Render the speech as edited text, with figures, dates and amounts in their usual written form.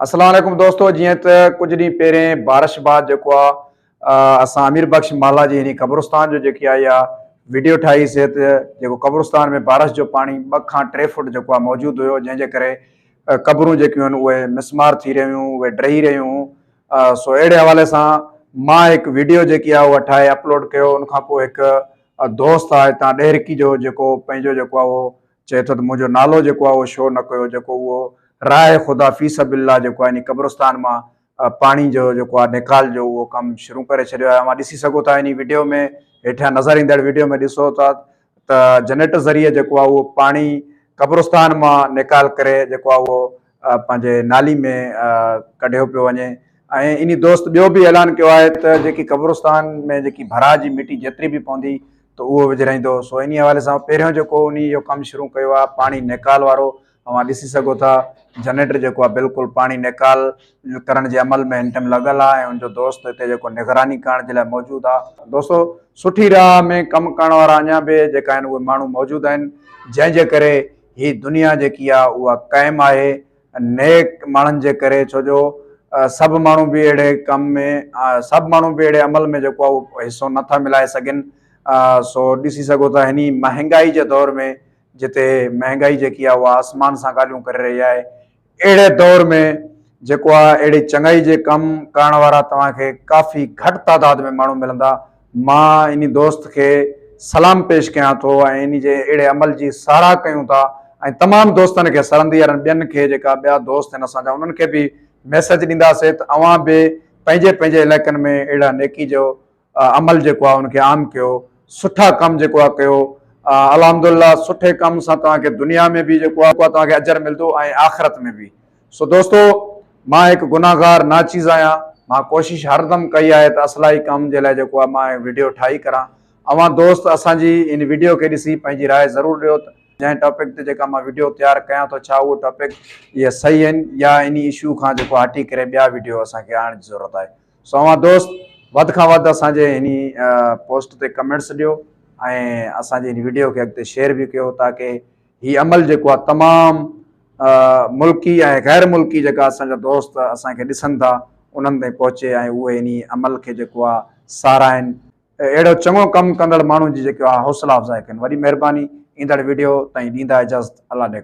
السلام عليڪم دوستو جيئن ته ڪجهه ڏينهن پهرين بارش بعد جيڪو آ اسان امير بخش مالا جي هني قبرستان جو جيڪي آئي آ ويڊيو ٺاهي سي ته جيڪو قبرستان ۾ بارش جو پاڻي 2 کان 3 فوٽ جيڪو آ موجود هيو جنهن جي ڪري قبرون جيڪيون آهن اهي مسمار ٿي رهيون اهي ڊهي رهيون سو اهڙي حوالي سان مان هڪ ويڊيو جيڪي آ اها ٺاهي اپلوڊ ڪيو ان کان پوء هڪ دوست آ هتان ڏهرڪي جو جيڪو پنهنجو جيڪو آ اهو چئي ٿو ته منهنجو نالو جيڪو آهي اهو شو نه ڪيو جيڪو اهو راهه خدا في سبيل الله جيڪو آهي انهي قبرستان مان پاڻي جو جيڪو آهي نيڪال جو اهو ڪم شروع ڪري ڇڏيو آهي اوهان ڏسي سگهو ٿا انهي وڊيو ۾ هيٺيان نظر ايندڙ وڊيو ۾ ڏسو ٿا ته جنريٽر ذريعي جيڪو آهي اهو پاڻي قبرستان مان نيڪال ڪري جيڪو آهي اهو پنهنجي نالي ۾ ڪڍيو پيو وڃي ۽ انهي دوست ٻيو به اعلان ڪيو آهي ته جيڪي قبرستان ۾ جيڪي ڀرا جي مٽي جيتري به پوندي ته اهو وجهرائيندو سو انهي حوالي سان پهريون جيڪو انهي جو ڪم شروع ڪيو آهي پاڻي نيڪال وارو اوهان ڏسي سگهو ٿا جنريٽر جيڪو آهي بلڪل پاڻي نيڪال ڪرڻ جي عمل ۾ هن ٽائيم لڳل آهي ۽ ان جو دوست هتي جيڪو نگراني ڪرڻ جي لاء موجود آهي. دوستو سٺي راهه ۾ ڪم ڪرڻ وارا اڃا به جيڪا آهن اهي ماڻهو موجود آهن جنهن جي ڪري هي دنيا جيڪي آهي اها قائم آهي نيڪ ماڻهن جي ڪري ڇو جو سڀ ماڻهو به اهڙي ڪم ۾ سڀ ماڻهو به اهڙي عمل ۾ جيڪو آهي اهو حصو نٿا ملائي سگهن سو ڏسي سگهو ٿا هني مهنگائي جي دور ۾ جتي مهنگائي جيڪي آهي اها آسمان سان ڳالهيون ڪري رهي آهي اهڙي دور ۾ جيڪو آهي اهڙي چڱائي جي ڪم ڪرڻ وارا توهان کي ڪافي گهٽ تعداد ۾ ماڻهو ملندا. مان انهي دوست کي سلام پيش ڪيان ٿو ۽ انهي جي اهڙي عمل جي ساراهه ڪيون ٿا ۽ تمام دوستن کي سرندي وارن ٻين کي جيڪا ٻيا دوست آهن اسان جا انهن کي به ميسيج ڏينداسي ته اوهان به پنهنجي پنهنجي علائقن ۾ اهڙا نيڪي جو عمل جيڪو آهي ان کي عام ڪيو سٺا ڪم جيڪو آهي ڪيو الحمدلله سٺي ڪم سان توهان کي دنيا ۾ به جيڪو آهي توهان کي اجر ملندو ۽ آخرت ۾ به سو دوستو مان هڪ گناهگار ناچيز آهيان مان ڪوشش هر دم ڪئي آهي ته اصلاحي ڪم جي لاء جيڪو آهي مان ويڊيو ٺاهي ڪران اوهان دوست اسان جي ان ويڊيو کي ڏسي پنهنجي راء ضرور ڏيو ته جنهن ٽاپڪ تي جيڪا مان ويڊيو تيار ڪيان ٿو ڇا اهو ٽاپڪ اهي صحيح آهن يا انهي اشو کان جيڪو هٽي ڪري ٻيا ويڊيو اسان کي آڻڻ جي ضرورت آهي سو اوهان دوست وڌ کان وڌ اسان جي هن پوسٽ تي ڪمينٽس ڏيو ۽ اسان جي هن ويڊيو کي اڳتي شيئر به ڪيو تاڪه هي عمل جيڪو آهي تمام ملڪي ۽ غير ملڪي جيڪا اسان جا دوست اسان کي ڏسن ٿا انهن تائين پهچي ۽ اهي انهي عمل کي جيڪو آهي ساراهين اهڙو چڱو ڪم ڪندڙ ماڻهن جي جيڪو آهي حوصلا افزائي ڪن وڏي مهرباني ايندڙ ويڊيو تائين ڏيندا اجازت الله نگهبان.